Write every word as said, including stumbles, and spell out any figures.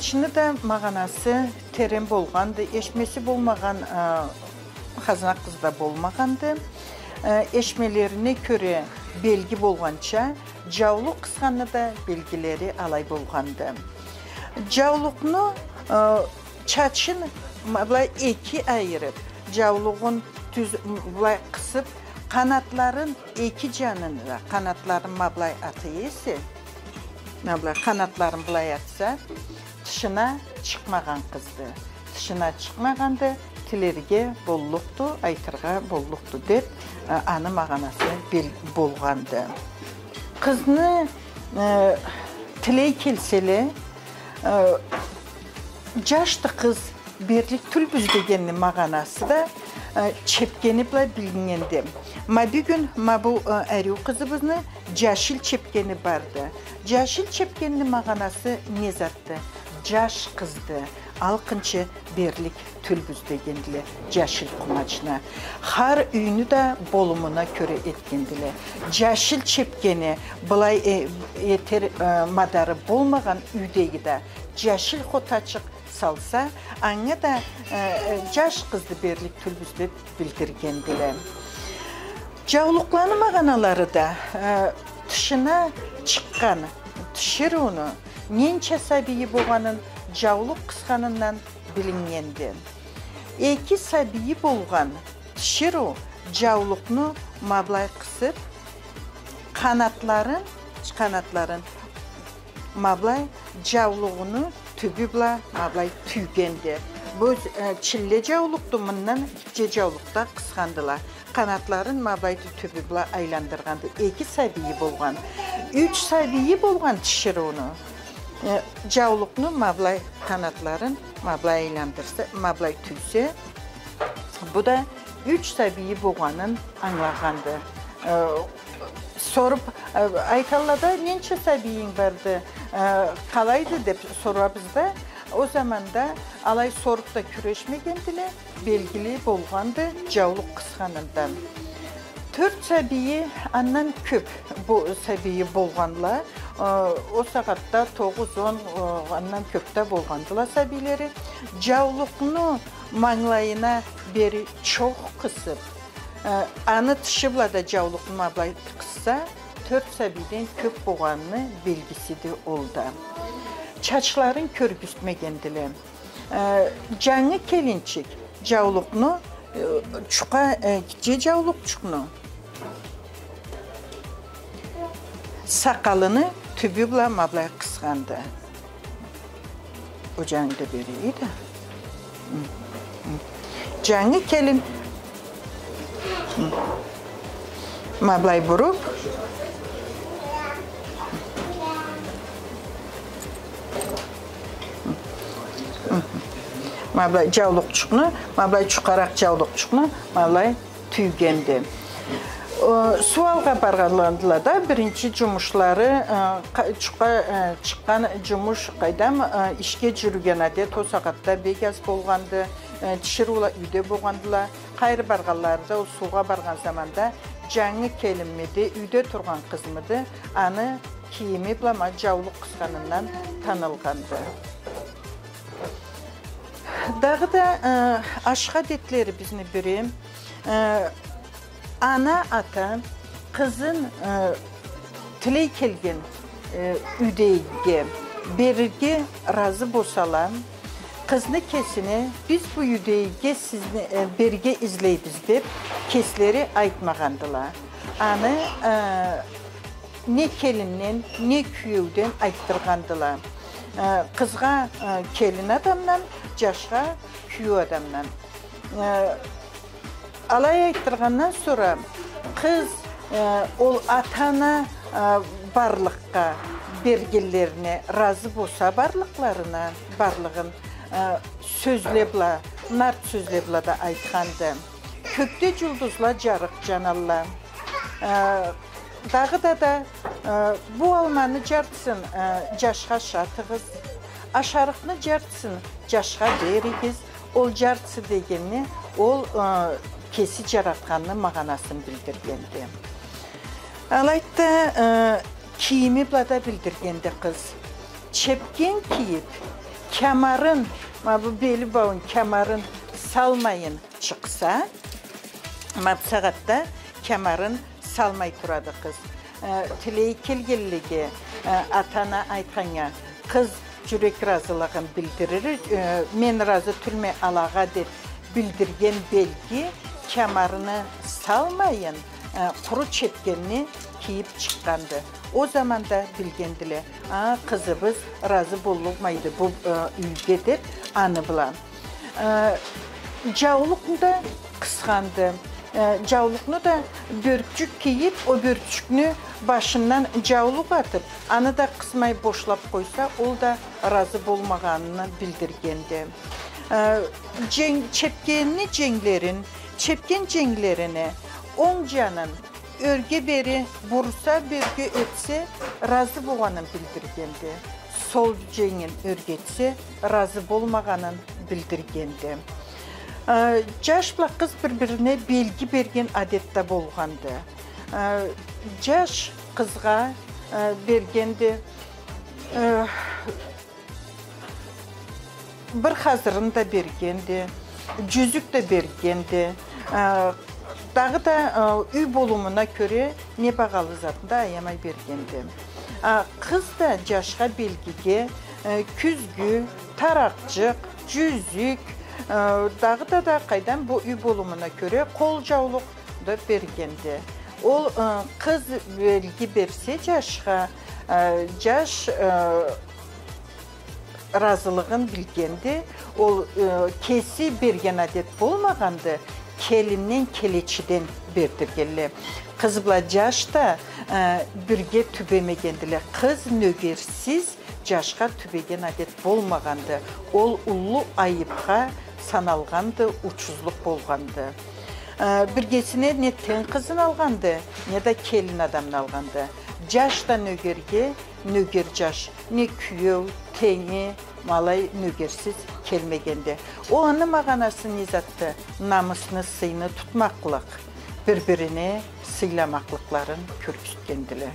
Чачны да магъанасы терен болгъанды, эшмеси болмагъан, а, хазна къыз да болмагъанды. А, эшмелерине кёре белги болгъанча, джаулукъ къысханы да белгилери алай болгъанды. Джаулукъну, а, чачын ма былай эки айырыб, джаулугъун тюз, м, былай къысыб, къанатларын эки джанын да, къанатларын ма былай ата эсе, ма былай къанатларын былай атса, тышына чыкъмагъан къызды. Тышына чыкъмагъанды, тилерге боллукъду, айтыргъа боллукъду деб, а, аны магъанасы бел-, болгъанды. Къызны, э, тилей келселе, э, джашды къыз, берлик тюлбюз дегенни магъанасы да, э, чепкени бла билиннгенди. Ма бюгюн ма бу, э, ариу къызыбызны джашил чепкени барды. Джашил чепкенни магъанасы не затды? Джаш къызды. Алкъынчы берлик тюлбюз дегендиле джашил къумачны. Хар юйню да болумуна кёре этгендиле. Джашил чепкени былай, э, этер, э, мадары болмагъан юйдеги да джашил хотачыкъ салса, анга да, э, э, джаш къызды, берлик тюлбюз деб билдиргендиле. Джаулукъланы магъаналары да, э, тышына чыкъгъан тиширыуну ненча сабийи болгъанын джаулукъ къысханындан билиннгенди. Эки сабийи болгъан тиширыу джаулукъну ма былай къысыб, къанатларын, къанатларын ма былай джаулугъуну тюбю бла ма былай тюйгенди. Бу, э, чилле джаулукъду, мындан гитче джаулукъ да къысхандыла. Къанатларын ма былай тю-, тюбю бла айландыргъанды. Эки сабийи болгъан. Юч сабийи болгъан тиширыуну, э, джаулукъну ма былай къанатларын ма былай айландырса, ма былай тюйсе, бу да юч сабийи болгъанын ангылагъанды. Э, соруб, э, айталла да, ненча сабийинг барды, э, къалайды деб сорабыз да, ол заманда алай соруб да кюрешмегендиле, белгили болгъанды джаулукъ къысханындан. Тёрт сабийи, андан кёб бу сабийи болгъанла, э, ол сагъатда тогъуз, он, э, андан кёб да болгъандыла сабийлери. Джаулукъну мангылайына бери чокъ къысыб, э, аны тышы бла да джаулукъну ма былай къысса, тёрт сабийден кёб болгъаныны белгисиди ол да. Чачларын кёргюзтмегендиле. Э, джангы келинчик джаулукъну, э, чукъа, э, гитче джаулукъчукъну сакъалыны тюбю бла ма былай къысханды. Ол джангыны да берейим да. Хы, хы. Джангы келин. Хы. Ма былай буруб. Хы, хы. Ма былай джаулукъчукъну, ма былай чукъаракъ джаулукъчукъну, ма былай тюйгенди. Э, суу алгъа баргъанларында да биринчи джумушлары, э, къа-, чукъа, э, чыкъгъан джумуш къайдам, э, ишге джюрюген адет ол сагъатда бек аз болгъанды, э, тиширыула юйде болгъандыла. Къайры баргъанларында ол суугъа баргъан заманда джангы келинмиди, юйде тургъан къызмыды, аны кийими бла ма джаулукъ къысханындан танылгъанды. Дагъыда, э, ашхы адетлерибизни бири, э, ана-ата къызын, э, тилей келген, э, юйдегиге берирге разы болсала, къызны кесине, биз бу юйдегиге сизни, э, берирге излейбиз деб, кеслери айтмагъандыла. Аны, э, не келинден, не кюеуден айтдыргъандыла. Э, къызгъа, э, келин адамдан, джашха кюеу адамдан. Э, алай айтдыргъандан сора къыз, э, ол ата-ана, э, барлыкъгъа бергенлерине разы болса, барлыкъларына, барлыгъын, э, сёзле бла, нарт сёзле бла да айтханды. Кёкде джулдузла джарыкъ джаналла. Э, дагъыда да, э, бу алманы джартысын, э, джашха ашатыгъыз, ашарыкъны джартысын джашха беригиз, ол джартысы дегенни, ол, э, кеси джаратханны магъанасын билдиргенди. Алайды да, э, кийими бла да билдиргенди къыз. Чепкен кийиб, Кямарын, ма бу бели бауун кямарын салмайын чыкъса, ма бусагъатда кямарын салмай турады къыз. Э, тилей келгенлеге, э, ата-ана айтханнга, къыз джюрек разылыгъын билдирир, э, мен разы тюлме алагъа деп билдирген белги кямарыны салмайын, э, къуру чепкенни кийип чыкъгъанды. Ол заманда билгендиле, а, къызыбыз разы болмайды бу, э, юйге деп, аны бла. Э, джаулукъну да къысханды. Э, джаулукъну да бёркчюк кийип, ол бёркчюкню башындан джаулукъ атып, аны да къысмай бошлап къойса, ол да разы болмагъанын билдиргенди. Э, дженг-, чепкенни дженглерин, чепкен дженглерини онг джанын ёрге-бери бурса, бёрге ётсе, разы болгъанын билдиргенди. Сол дженгин ёрге этсе, разы болмагъанын билдиргенди. Э, джаш бла къыз бир-бирине белги берген адет да болгъанды. Э, джаш къызгъа, э, бергенди, э, бир хазырын да бергенди, джюзюк да бергенди. Э, дагъыда, э, юй болумуна кёре не багъалы затын да аямай бергенди. А, къыз да джашха белгиге, э, кюзгю, таракъчыкъ, джюзюк, э, дагъыда да къайдам бу юй болумуна кёре къол джаулукъ да бергенди. Ол, э, къыз белги берсе джашха, э, джаш, э, разылыгъын билгенди. Ол, э, кеси берген адет болмагъанды, келинден, келечиден бердиргенле. Къыз бла джаш да, э, бирге тюбемегендиле. Къыз нёгерсиз джашха тюбеген адет болмагъанды. Ол уллу айыпха саналгъанды, учузлукъ болгъанды. Э, биргесине не тенг къызын алгъанды, не да келин адамны алгъанды. Джаш да нёгерге, нёгер джаш, не кюеу, тенги, ма алай нёгерсиз келмегенди. Ол аны магъанасы не затды? Намысны, сыйны тутмакълыкъ, бир-бирине сыйламакълыкъларын кёргюзтгендиле.